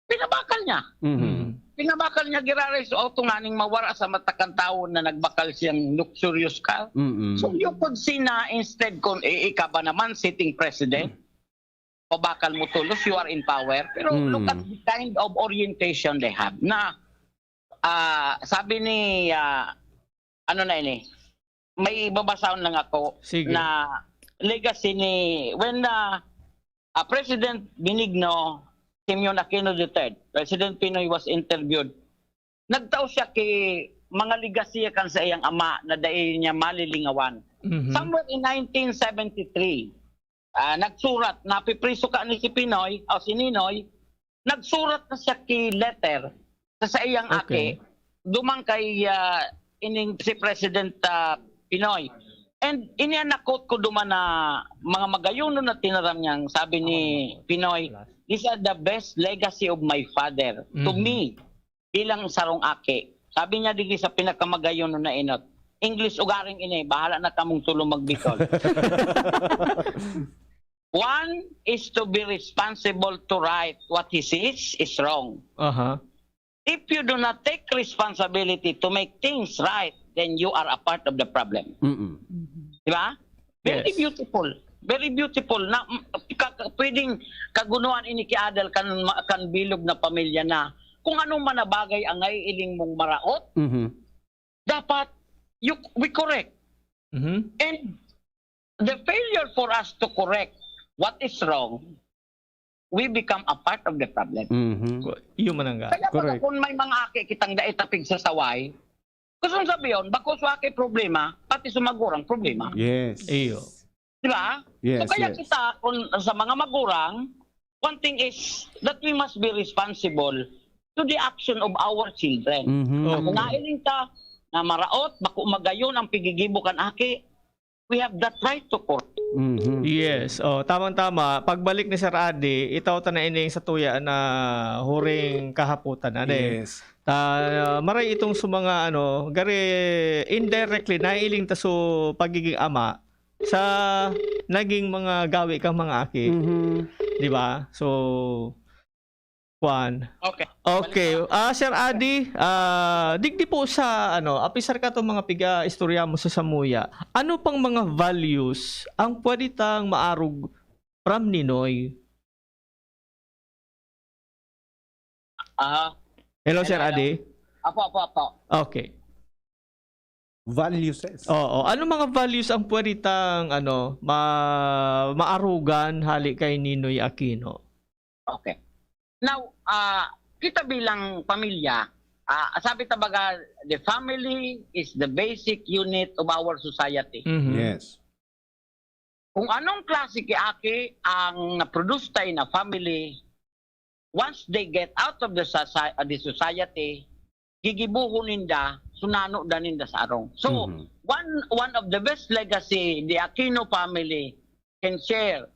pinabakal niya. Mhm. Pinabakal niya giraray sa auto nganing mawara sa mata kan tawo na nagbakal siyang luxurious car. Mm-mm. So you could see na instead kung i- ika ba naman sitting president, pabakal mo tulos, you are in power. Pero Mm. look at the kind of orientation they have na ah, sabi ni ah, ano na ini, may babasahon lang ako Sige. na legacy ni when ah, ah, President Benigno Simeon Aquino the third, President Pinoy was interviewed. Nagtao siya ki mga legacy kan sa iyang ama na dai niya malilingawan. Mhm. Somewhere in nineteen seventy-three, ah, nagsurat, napipriso ka ni si Pinoy o si Ninoy, nagsurat na siya ki letter sa, sa iyang Okay. aki, duman kay ah, ining si President ah, Pinoy. And ini ang na-quote ko duman na mga magayonon na tinaram niyang sabi ni Pinoy, "These are the best legacy of my father to Mhm. me bilang sarong aki." Sabi niya digdi sa pinakamagayon na inot, "English ugaring ini, bahala na kamong tulo magbikol." One is to be responsible to right what he sees is wrong. Aha. If you do not take responsibility to make things right, then you are a part of the problem. Mm-mm. Di ba? Very Yes. beautiful. Very beautiful. Na, m- ka, ka- pwedeng kagunuhan ini kiadal kan, ma- kan bilog na pamilya na kung ano man na bagay ang naiiling mong maraot, Mhm. dapat you, we correct. Mhm. And the failure for us to correct what is wrong, we become a part of the problem. Mhm. Iyo man ang ga. Kaya pag Correct. kung may mga aki kitang dai tapig sa saway, gusto kong sabihin, bako sa aki problema, pati sa magurang problema. Yes. Iyo. Di ba? Yes, So kaya yes. kita, kung sa mga magurang, one thing is that we must be responsible to the action of our children. Mhm. Oh. Kung nailing ta na maraot, bako magayon ang pigigibo kan aki, we have that right to correct. Mhm. Yes. Oh, tamang-tama. Pagbalik ni Sir Adi, itaw ta na ining sa tuya na huring kahapotan, ano eh. Yes. Ta, maray itong sa mga ano, gari indirectly naiiling ta so pagiging ama sa naging mga gawi kang mga aki, Mhm. di ba? So kwan. Okay. Okay. Ah, Sir Adi, ah, digdi po sa ano, apisar ka tong mga piga istorya mo sa samuya. Ano pang mga values ang pwede tang maarog from Ninoy? Ah, Hello, Sir Hello, hello. Adi. Apo, apo, apo. Okay. Values. Oo. Ano mga values ang pwede tang ano, ma maarugan hali kay Ninoy Aquino? Okay. Now, ah, kita bilang pamilya, ah, sabi ta baga, the family is the basic unit of our society. Mhm. Yes. Kung anong klase ki aki ang na-produce tayo na family, once they get out of the, soci- uh, the society, gigibuhon ninda, sunano da ninda sa arong. So, Mhm. one one of the best legacy the Aquino family can share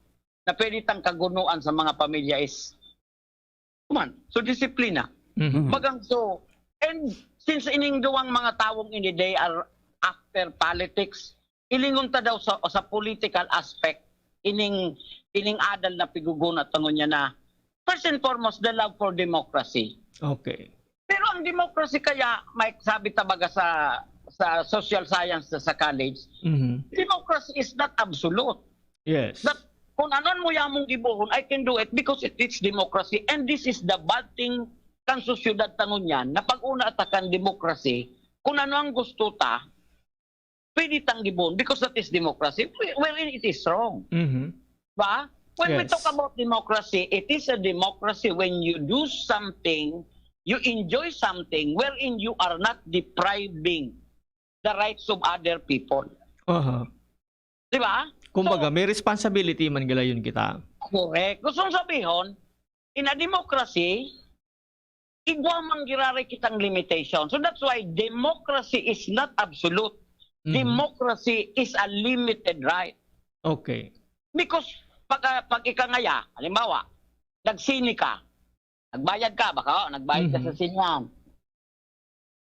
na pwede tang kagunoan sa mga pamilya is kuman, so disiplina. Mhm. Bagang so, and since ining duwang mga tawong ini, they are after politics, ilingon ta daw sa, sa political aspect, ining, ining adal na piguguna tangon niya na, first and foremost, the love for democracy. Okay. Pero ang democracy kaya, Mike, sabi ta baga sa, sa social science sa, sa college, Mhm. democracy is not absolute. Yes. That kung anon mo yamong gibohon, I can do it because it is democracy. And this is the bad thing kan sosyedad ta ngunyan, na pag-una ta kan democracy, kung ano ang gusto ta, pwede tang gibohon because that is democracy, whe- wherein it is wrong. Mhm. Ba? When we Yes. talk about democracy, it is a democracy when you do something, you enjoy something wherein you are not depriving the rights of other people. Aha. Di ba? Kumbaga, So, may responsibility man galayon kita. Correct. Gusto kong sabihon, In a democracy, igwa man giraray kitang limitation. So that's why democracy is not absolute. Mhm. Democracy is a limited right. Okay. Because pag, ah, pag ikangaya, halimbawa, nagsini ka, nagbayad ka, baka, oh, nagbayad ka Mhm. sa sinehan.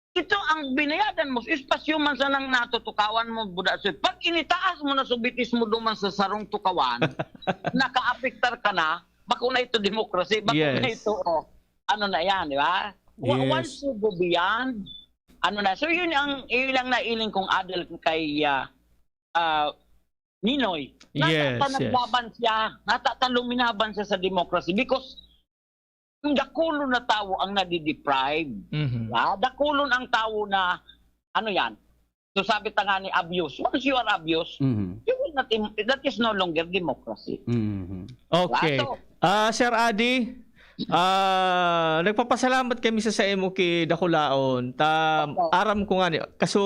Ito ang binayadan mo, espasyo man sanang natutukawan mo, buda. So, pag initaas mo na subitis mo duman sa sarong tukawan, nakaapektar ka na, bako na ito democracy, bako na Yes. ito, oh, ano na yan, di ba? Wa- Yes. Once you go beyond, ano na. So, yun ang, yun lang nailing kong adal kay, ah, ah, Ninoy. Yes, Natata yes. naglaban siya, natata luminaban siya sa democracy because dakulon na tawo ang nadideprive. Mhm. Ah, dakulon ang tawo na, ano yan? So sabi ta nga ni abuse. Once you are abused, Mhm. you will not, im- that is no longer democracy. Mhm. Okay. Lato. Ah, Sir Adi, ah, nagpapasalamat kami sa saimo ki dakulaon. Ta Opo. aram ko nga ni kaso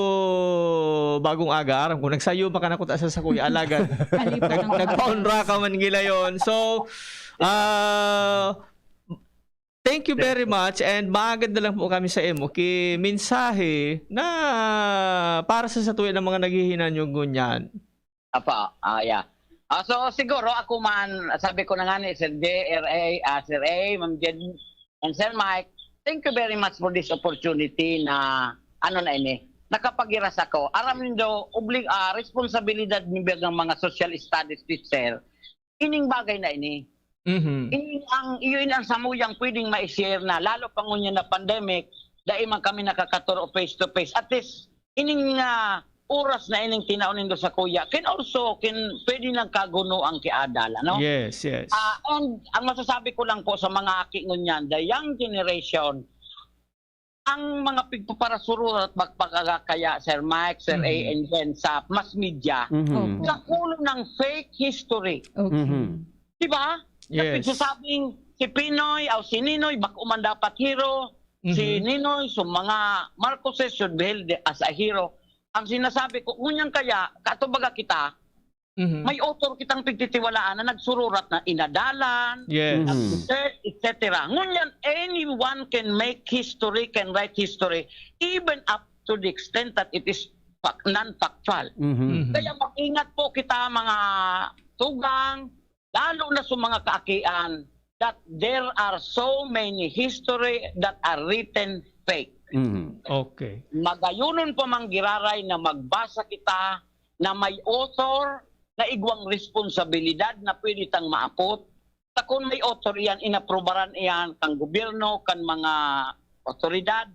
bagong aga, aram ko nagsayo pa ka na kuta sa sakuya alagad. Alipa ng Nag- nagpaunra ka man gilayon. So, ah, thank you very much and maagad na lang po kami sa imo ki mensahe na para sa satuya ng mga naghihinanyog ngunyan. Apa, ah, yeah. Ah, so siguro ako man, sabi ko na nga ni Sir J, R A, ah, Sir A, Ma'am Jen, and Sir Mike, thank you very much for this opportunity na, ano na ini, nakapaghiras ako. Aram nindo, obli- ah, responsibilidad ni biyagang mga social studies teacher, ining bagay na ini. Mhm. Ining ang, iyon ang samuyang pwedeng ma-share na, lalo pa ngunyan na pandemic, dai man kami nakakaturo face to face. At least, ining, ah, oras na ining tinaon nindo sakuya, can also, can, pwede nang kaguno ang kiadal, ano? Yes, yes. Ah, and ang masasabi ko lang po sa mga aki ngunyan, the young generation, ang mga pigpaparasururat, magpagkakaya, Sir Mike, Sir A, Mhm. and Jen, sa mass media, Mhm. Opo. dakulo ng fake history. Okay. Mhm. Di ba? Na Yes. pigsasabing si Pinoy o si Ninoy, bako man dapat hero, si Mhm. Ninoy, so mga Marcoses should be held as a hero. Ang sinasabi ko, ngunyan kaya, katubaga kita, Mhm. may author kitang pigtitiwalaan na nagsururat na inadalan, Yes. Mhm. absurd, et cetera. Ngunyan, anyone can make history, can write history, even up to the extent that it is fac- non-factual. Mhm. Mhm. Kaya mag-ingat po kita, mga tugang, lalo na sa mga kaakian, that there are so many history that are written fake. Mhm. Okay. Magayonon pa man giraray na magbasa kita na may author na igwang responsibilidad na pwede tang maapot. Ta kun may author iyan, inaprobaran iyan kan gobyerno, kan mga otoridad,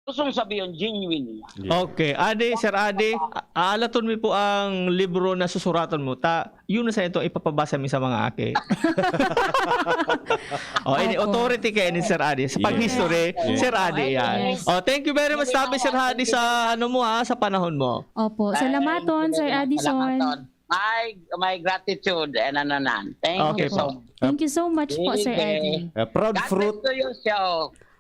gustong sabihin, genuine niya. Okay. Adi, Sir Adi, a- aalaton mi po ang libro na susuratan mo. Ta, yun na sa ito, ipapabasa mi sa mga aki. O, ini Opo. authority kay ni Sir Adi. Sa pag-history, Yes. Sir Adi yan. Yes. O, thank you very much, Tabi, Sir Adi, sa ano mo ha, sa panahon mo. Opo. Salamaton, Sir Addison. My, my gratitude and ananan. Thank Okay you so po. much. Thank you so much po, Sir Sige. Adi. Uh, proud God fruit. bless to your show.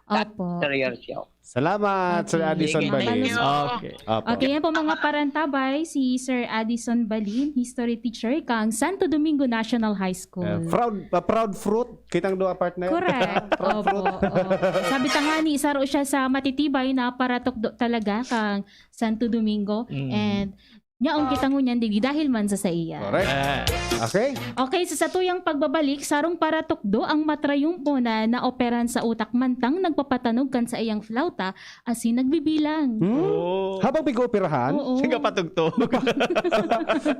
God Opo. bless to your show. Salamat, Sir Okay. Addison Sige, Balin. thank you. Okay. Opo. Okay, yan po mga parantabay, si Sir Addison Balin, history teacher kang Santo Domingo National High School. Uh, proud, uh, proud fruit. Kitang duha, partner. Correct. Proud Opo. fruit. Oo. Sabi ta nga ni, saro siya sa matitibay na paratukdo talaga kang Santo Domingo. Mm. And yaon kita ngunyan digdi dahil man sa saiya. Correct. Ah. Okay. Okay, sa satuyang pagbabalik, sarong paratukdo ang matrayumpo na naoperan sa utak mantang nagpapatanog kan saiyang flauta asin nagbibilang. Hmm? Oh. Habang pig-ooperahan? Oo. Sige, patugtog.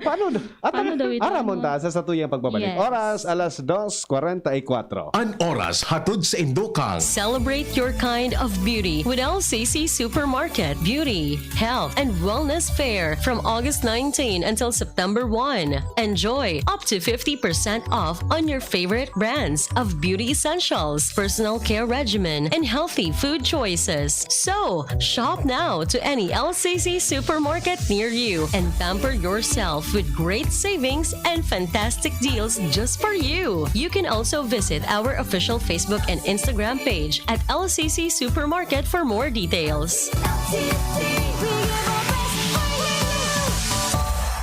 Paano? At Paano daw ito? Aramon ta sa satuyang pagbabalik. Yes. Oras, alas dos cuarenta y cuatro. An oras hatod sa indokang. Celebrate your kind of beauty with L C C Supermarket Beauty, Health, and Wellness Fair from August nineteen until September one. Enjoy up to fifty percent off on your favorite brands of beauty essentials, personal care regimen, and healthy food choices. So, shop now to any L C C supermarket near you and pamper yourself with great savings and fantastic deals just for you. You can also visit our official Facebook and Instagram page at L C C Supermarket for more details.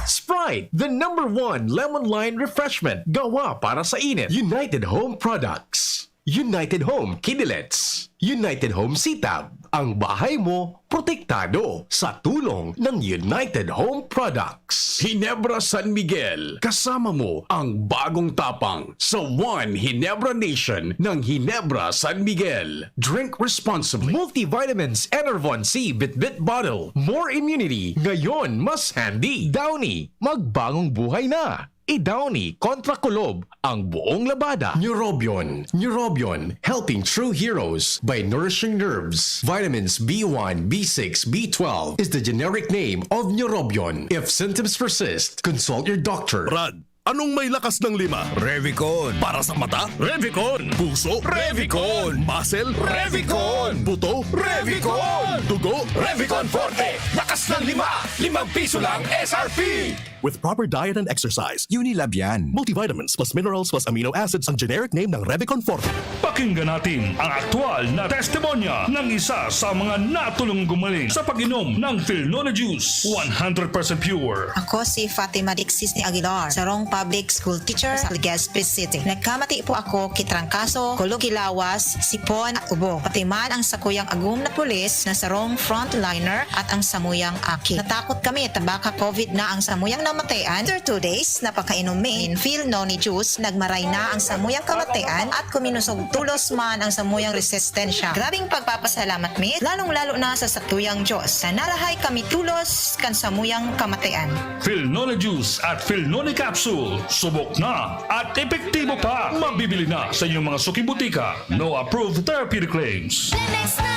Sprite, the number one lemon lime refreshment. Gawa para sa init. United Home Products. United Home Kidilets, United Home Sitab. Ang bahay mo, protektado sa tulong ng United Home Products. Ginebra San Miguel, kasama mo ang bagong tapang sa One Ginebra Nation ng Ginebra San Miguel. Drink responsibly. Multivitamins Enervon C Bitbit Bottle. More immunity, ngayon mas handy. Downy, magbagong buhay na. I-Downy kontra kulob ang buong labada. Neurobion. Neurobion, helping true heroes by nourishing nerves. Vitamins B one, B six, B twelve is the generic name of Neurobion. If symptoms persist, consult your doctor. Brad, anong may lakas ng lima? Revicon. Para sa mata? Revicon. Puso? Revicon. Muscle? Revicon. Buto? Revicon. Dugo? Revicon Forte. Lakas ng lima. Limang piso lang S R P. With proper diet and exercise, Unilab yan. Multivitamins plus minerals plus amino acids ang generic name ng Revicon Forte. Pakinggan natin ang aktual na testimonya ng isa sa mga natulong gumaling sa pag-inom ng Filnone Juice, one hundred percent pure. Ako si Fatima Dixis ni Aguilar, sarong public school teacher sa Legazpi City. Nagkamati po ako ki trangkaso, kulog ki lawas, sipon at ubo. Pati man ang sakuyang agom na pulis na sarong frontliner at ang samuyang aki. Natakot kami ta baka COVID na ang samuyang namatayan. After two days na pagkainom mi nin Filnone juice, nagmaray na ang samuyang kamatayan at kuminosog tolos man ang samuyang resistensya. Grabing pagpapasalamat mi, lalong-lalo na sa satuyang Diyos, na narahay kami tolos kan samuyang kamatayan. Filnone Juice at Filnone Capsule. Subok na at epektibo pa. Mabibili na sa inyong mga suking butika. No approved therapeutic claims. Lemex na!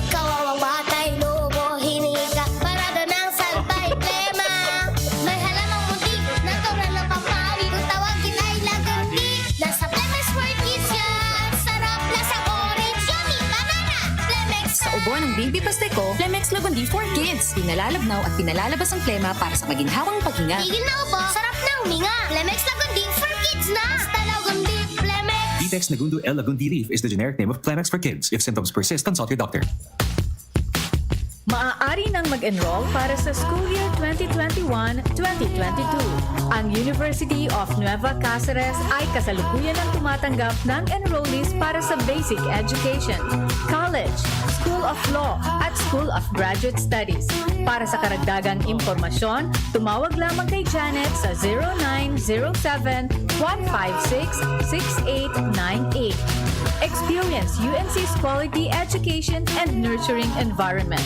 Kawawang batay, lobo, hiniga, parada ng salbay, plema. May halamang munti, natural na pampawid. Kung tawagin ay lagundi, nasa Lemex World Kids yan. Sarap, lasang orange, yummy, banana. Lemex Sa ubo ng baby pastiko, Lemex Lagundi for Kids. Pinalalabnaw at pinalalabas ang plema para sa maginhawang paghinga. Tigil na ubo, sarap na huminga. Lemex Lagundi for Kids na. Basta Lagundi, Lemex. Vitex Nagundo L Lagundi Leaf is the generic name of Plemex for Kids. If symptoms persist, consult your doctor. Maaari nang mag-enroll para sa school year twenty twenty-one, twenty twenty-two. Ang University of Nueva Cáceres ay kasalukuyan ang tumatanggap ng enrollees para sa basic education, college, School of Law, at School of Graduate Studies. Para sa karagdagang impormasyon, tumawag lamang kay Janet sa zero nine zero seven, one five six, six eight nine eight. Experience U N C's quality education and nurturing environment.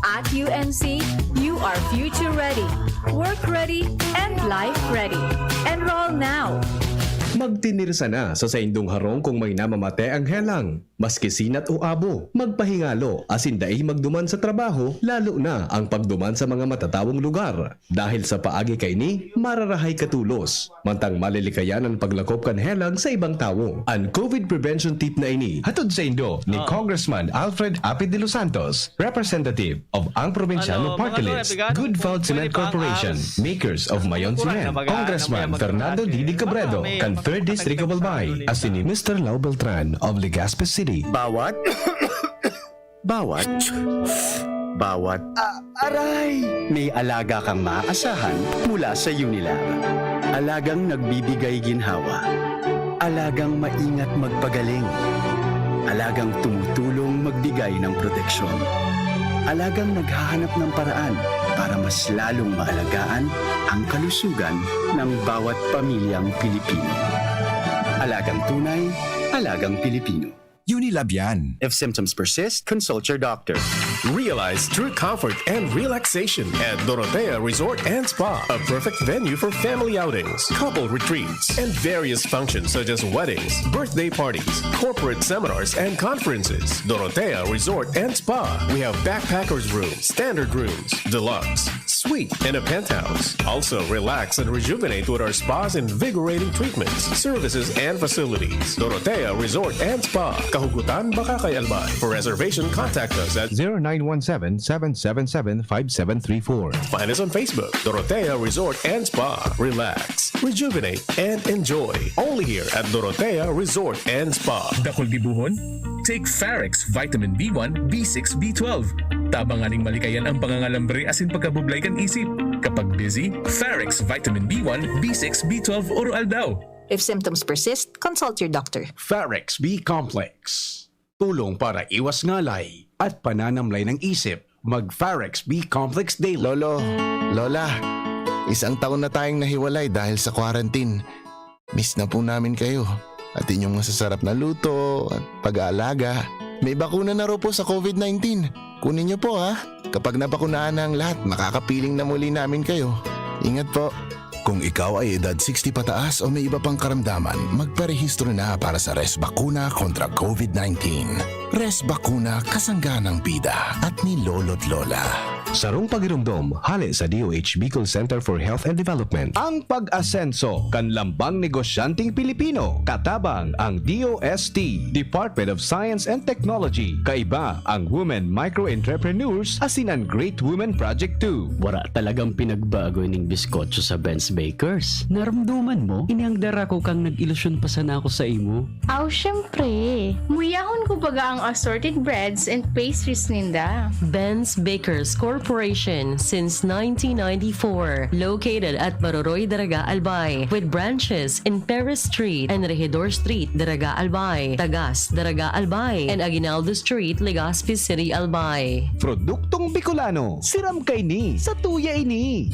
At U N C, you are future ready, work ready, and life ready. Enroll now! Magtinirsa na sa saindong harong kung may namamate ang helang. Maski sinat o abo, magpahingalo asin dai magduman sa trabaho, lalo na ang pagduman sa mga matatawong lugar. Dahil sa paagi kaini, mararahay ka tolos, mantang malilikayan an paglakop kan helang sa ibang tawo. An COVID prevention tip na ini hatod saindo ni Oo. Congressman Alfred Apid de los Santos, representative of Ang Probinsyano Ano, Party mga List, Lord, Good Fault Cement pwede ba ang Corporation, ahas? Makers of Mayon Kurang Cement, na baga, Congressman ano, kaya Fernando magkakalat Didi kayo? Cabredo, Ano, kan Third District of Albay, asin ni Mister Lau Beltran of Legazpi City. Bawat, bawat, bawat, ah, aray! May alaga kang maaasahan mula sa Unilab. Alagang nagbibigay ginhawa. Alagang maingat magpagaling. Alagang tumutulong magbigay ng proteksyon. Alagang naghahanap ng paraan para mas lalong maalagaan ang kalusugan ng bawat pamilyang Pilipino. Alagang tunay, alagang Pilipino. Unilab yan. If symptoms persist, consult your doctor. Realize true comfort and relaxation at Dorotea Resort and Spa, a perfect venue for family outings, couple retreats, and various functions such as weddings, birthday parties, corporate seminars, and conferences. Dorotea Resort and Spa. We have backpackers room, standard rooms, deluxe, suite, and a penthouse. Also, relax and rejuvenate with our spas, invigorating treatments, services, and facilities. Dorotea Resort and Spa, Kahugutan, Bacacay, Albay. For reservation, contact us at zero nine one seven, seven seven seven, five seven three four. Find us on Facebook, Dorotea Resort and Spa. Relax, rejuvenate, and enjoy. Only here at Dorotea Resort and Spa. Dakul gibuhon? Take Farex Vitamin B one, B six, B twelve. Tabangan ning malikayan ang pangangalambre asin pagkabublay kan isip. Kapag busy, Farex Vitamin B one, B six, B twelve oro-aldaw. If symptoms persist, consult your doctor. Pharex B Complex. Tulong para iwas ngalay at pananamlay ng isip. Mag Pharex B Complex Daily. Lolo, Lola, isang taon na tayong nahiwalay dahil sa quarantine. Miss na po namin kayo at inyong masasarap na luto at pag-aalaga. May bakuna na raw po sa COVID nineteen. Kunin niyo po ha. Kapag nabakunahan na ang lahat, makakapiling na muli namin kayo. Ingat po. Kung ikaw ay edad sixty pataas o may iba pang karamdaman, magparehistro na para sa Res Bakuna kontra COVID nineteen. Res Bakuna, kasangga ng bida at ni Lolo't Lola. Sarong pagiromdom hale sa D O H Bicol Center for Health and Development. Ang pag-asenso kan lambang negosyanteng Pilipino, katabang ang D O S T, Department of Science and Technology. Kaiba ang Women Micro Entrepreneurs asin an Great Women Project two. Wara talagang pinagbago ining biskotso sa Ben's Bakers. Naramdaman mo? Ini ang dara ko kang nag-ilusyon pa sana ako sa imo. Aw, syempre! Muyahon ko baga ang assorted breads and pastries ninda. Ben's Bakers Corporation since nineteen ninety-four, located at Maroroy, Daraga, Albay, with branches in Perez Street and Regidor Street, Daraga, Albay, Tagas, Daraga, Albay, and Aguinaldo Street, Legazpi City, Albay. Produktong Bicolano, siram kaini, satuya ini.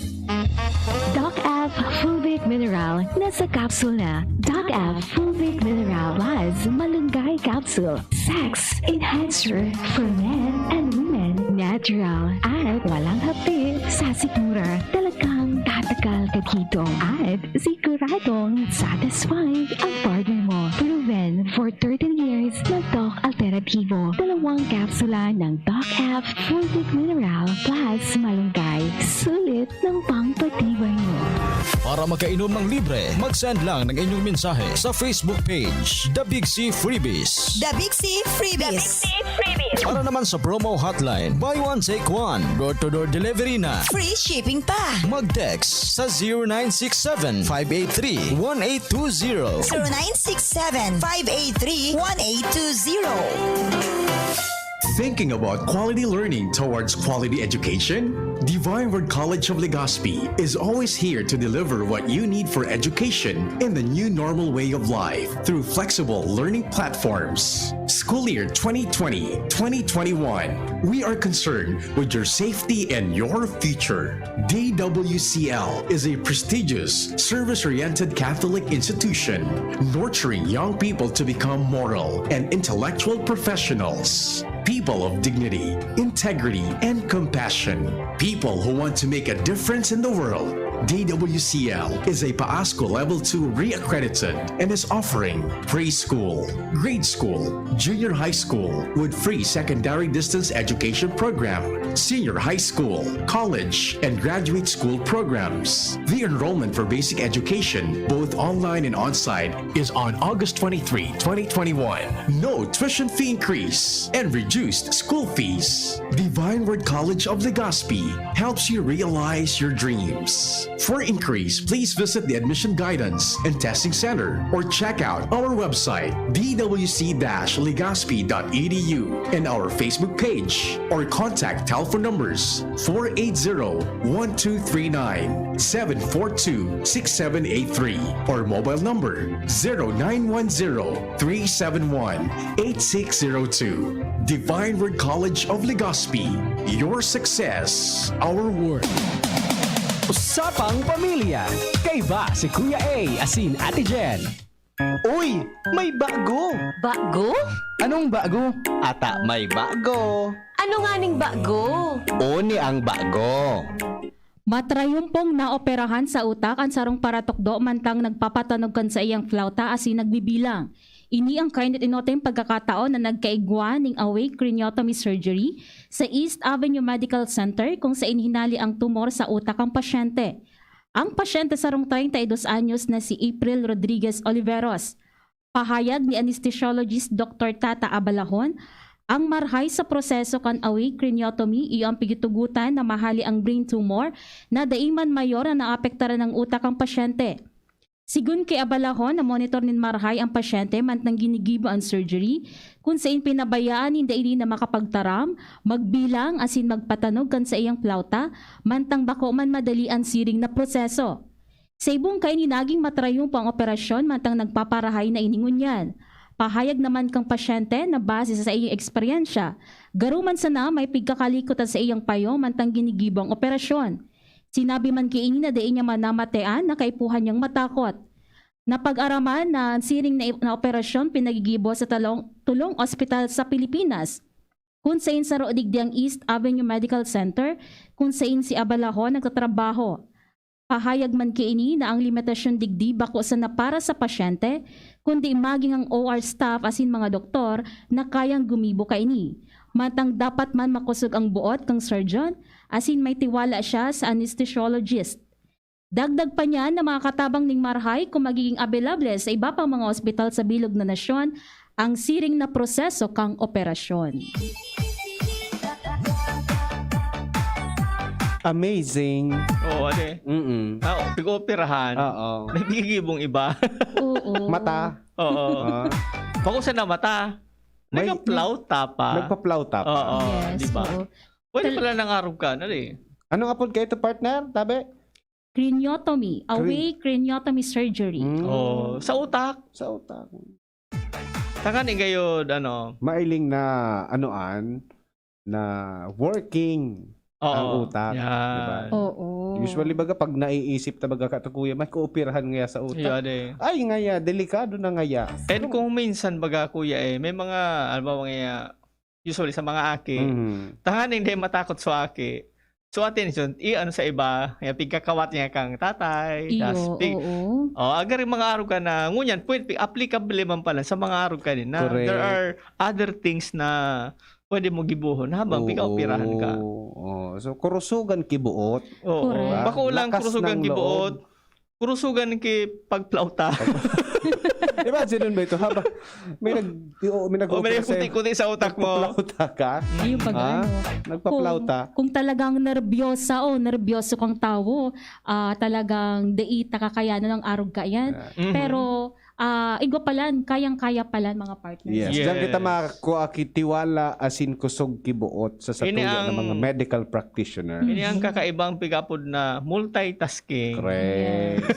Doc F Fulvic Mineral, nasa capsule na. Doc F Fulvic Mineral Plus Malunggay Capsule. Sex Enhancer for men and women. Natural at walang hapdi sa sikmura. Talagang tatagal ka dito. At siguradong satisfied ang partner mo. Proven for thirteen years na Doc Alternativo. Dalawang kapsula ng Doc F Fulvic Mineral Plus Malunggay. Sulit ng pangpatibay mo. Para makainom ng libre, mag-send lang ng inyong mensahe sa Facebook page, The Big C Freebies. The Big C Freebies. Para naman sa promo hotline, buy one, take one, door-to-door delivery na. Free shipping pa. Mag-text sa zero nine six seven, five eight three, one eight two zero. zero nine six seven, five eight three, one eight two zero. Thinking about quality learning towards quality education? Divine Word College of Legazpi is always here to deliver what you need for education in the new normal way of life through flexible learning platforms. School year twenty twenty, twenty twenty-one, we are concerned with your safety and your future. D W C L is a prestigious, service oriented Catholic institution nurturing young people to become moral and intellectual professionals, people of dignity, integrity, and compassion, people who want to make a difference in the world. D W C L is a PAASCO Level two re-accredited and is offering preschool, grade school, junior high school with free secondary distance education program, senior high school, college, and graduate school programs. The enrollment for basic education, both online and on-site, is on August twenty-three, twenty twenty-one. No tuition fee increase and reduced school fees. Divine Word College of Legazpi helps you realize your dreams. For inquiries, please visit the Admission Guidance and Testing Center or check out our website, d w c dash legazpi dot e d u, and our Facebook page, or contact telephone numbers four eight zero, one two three nine, seven four two, six seven eight three, or mobile number zero nine one zero, three seven one, eight six zero two. Divine Word College of Legazpi, your success, our word. Usapang Pamilya. Kaiba si Kuya A asin Ate Jen. Uy! May bago! Bago? Anong bago? Ata may bago. Ano nganing bago? Oni ang bago. Matrayumpong naoperahan sa utak an sarong paratukdo mantang nagpapatanog kan saiyang flauta asin nagbibilang. Ini ang kainot-inoting pagkakataon na nagkaigwa ning awake craniotomy surgery sa East Avenue Medical Center, kung saen hinali ang tumor sa utak ang pasyente. Ang pasyente sarong treinta y dos anyos na si April Rodriguez Oliveros. Pahayag ni anesthesiologist Doktor Tata Abalahon, ang marhay sa proseso kan awake craniotomy iyo ang pigitugotan na mahali ang brain tumor na dai man mayor na naapektaran ang utak ang pasyente. Sigun ki Abalahon, namonitor nin marhay ang pasyente mantang ginigibo an surgery, kun saen pinabayaan ninda ini na makapagtaram, magbilang asin magpatanog kan saiyang flauta, mantang bako man madali an siring na proseso. Sa ibong kaini naging matrayon po ang operasyon mantang nagpaparahay na ini ngunyan. Pahayag naman kang pasyente na base sa saiyang eksperyensya, garo man sana may pigkakalikot sa iyang payo mantang ginigibo ang operasyon. Sinabi man kaini na dai niya manamatean na kaipuhan niyang matakot. Napag-araman na siring na, na operasyon pinagigibo sa talong, tulong ospital sa Pilipinas, kun sain saro digdi ang East Avenue Medical Center, kun sain si Abalaho nagtatrabaho. Pahayag man kaini na ang limitasyon digdi bako sana para sa pasyente, kundi maging ang O R staff asin mga doktor na kayang gumibo kaini. Mantang dapat man makosog ang buot kang surgeon, asin may tiwala siya sa anesthesiologist. Dagdag pa niyan na makakatabang nin marahay kung magiging available sa iba pang mga ospital sa bilog na nasyon ang siring na proseso kang operasyon. Amazing. Oo, ade. Mm-mm. Ah, pag-ooperahan. Oo. May gigibong iba. Oo. Mata. Oo. Ah. Bako sana mata. May- Nagpa-plauta pa. Nagpa-plauta pa. Oo, Yes, di ba? Oo. Pwede Tal- pala nangarog ka na eh. Anong apod kayo ito, partner? Tabi? Craniotomy. Cre- Awake craniotomy surgery. Mm. Oh, sa utak. Sa utak. Tangan gayod, ano. Mailing na, anoan, na working Oo. ang utak. Yan. Diba? Oo. Usually baga pag naiisip ta baga ka to, kuya, may kooperahan ngaya sa utak. Yun, eh. Ay, ngaya, delikado na ngaya. And kung minsan baga, kuya, eh, may mga, alam mo, mga, usually sa mga aki, Mhm. tanganing di matakot sa aki. So, attention, i-ano sa iba, yung pigkakawat niya kang tatay, Iyo, das pig. Oo. Oh, agar yung mga arog ka na, ngunyan, pwede, applicable man pala sa mga arog ka din na Correct. there are other things na pwede mo gibuhon habang Oo. pigkaoperahan ka. Oo. So, kurusugan kibuot. Oo. Correct. Bako lang Lakas kurusugan ng gibuot. Kurusugan ki pagplauta. Imagine nun ba ito? Habang may nag... Oo, may nag... O may kuti-kuti sa utak mo. Nagpaplauta ka? Ayun pag Ha? ano. Nagpaplauta? Kung, kung talagang nerbiyosa o nerbiyoso kang tawo, ah, talagang dai ta kakayanan ang arog ka yan. Mhm. Pero, ah, igwa palan, kayang-kaya palan, mga partners. Yes. Yes. Diyan kita makakuha kitiwala asin kusog kibuot sa Ini satuya ng ang- mga medical practitioner. Ini ang kakaibang pigapod na multitasking. Correct.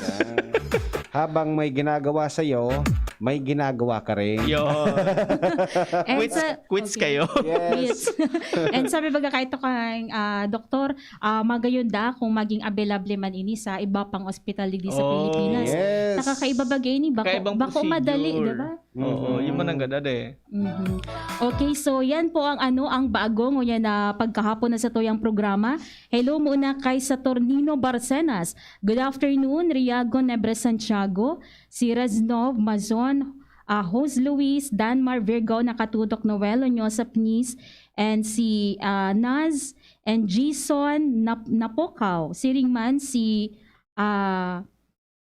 Habang may ginagawa sa'yo, may ginagawa ka rin. Yo. And Quits, sa- quits okay. kayo. Yes. Yes. And sabi baga kaito kang ah, doktor, ah, magayon da kung maging available man ini sa iba pang ospital digdi sa Oh. Pilipinas. Yes. Nakakaiba baga ini, bako, Kakaibang bako madali, procedure. di ba? Oo, Mhm. yun man ang ganda eh. Mhm. Okay, so yan po ang ano, ang bago ngunyan na pagkahapon na satuyang programa. Hello muna kay Saturnino Barcenas. Good afternoon, Riago Nebres Santiago, si Reznov Mazon, ah, Jose Luis, Danmar Virgo, nakatutok, Noel Onyosa Pnis, and si ah, Naz and Jason Nap- Napokaw. Siring man si ah,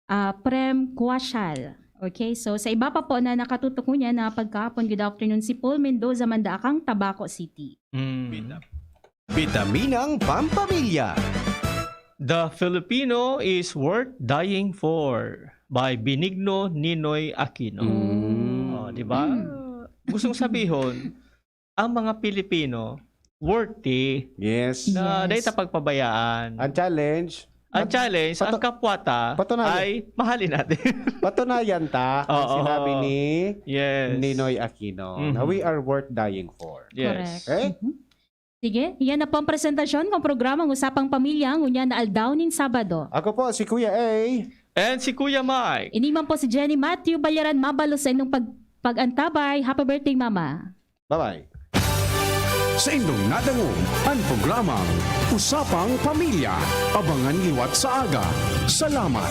ah, Prem Kuashal. Okay, so sa iba pa po na nakatutok ngunyan na pagkahapon, good afternoon, si Paul Mendoza, Mandaakang, Tabaco City. Mm. Bitaminang Pampamilya. The Filipino is worth dying for by Benigno Ninoy Aquino. Mm. Oh, di ba? Gustong sabihon, ang mga Pilipino worthy Yes. na Yes. dahil sa pagpabayaan. Ang challenge, Ang challenge, ang pato- kapwa ta patunayan. Ay mahalin natin. Patunayan ta ang Oo. Sinabi ni Yes. Ninoy Aquino Mhm. na we are worth dying for. Yes. Correct. Eh? Mhm. Sige, yan na po ang presentasyon ng programang Usapang Pamilya ngunyan na aldaw nin Sabado. Ako po si Kuya A. And si Kuya Mike. Ini man po si Jenny Matthew Balyaran, mabalos sa inyong pag pag-antabay. Happy birthday, Mama! Bye-bye. Sa indong nadangog ang programang Usapang Pamilya. Abangan liwat sa aga. Salamat.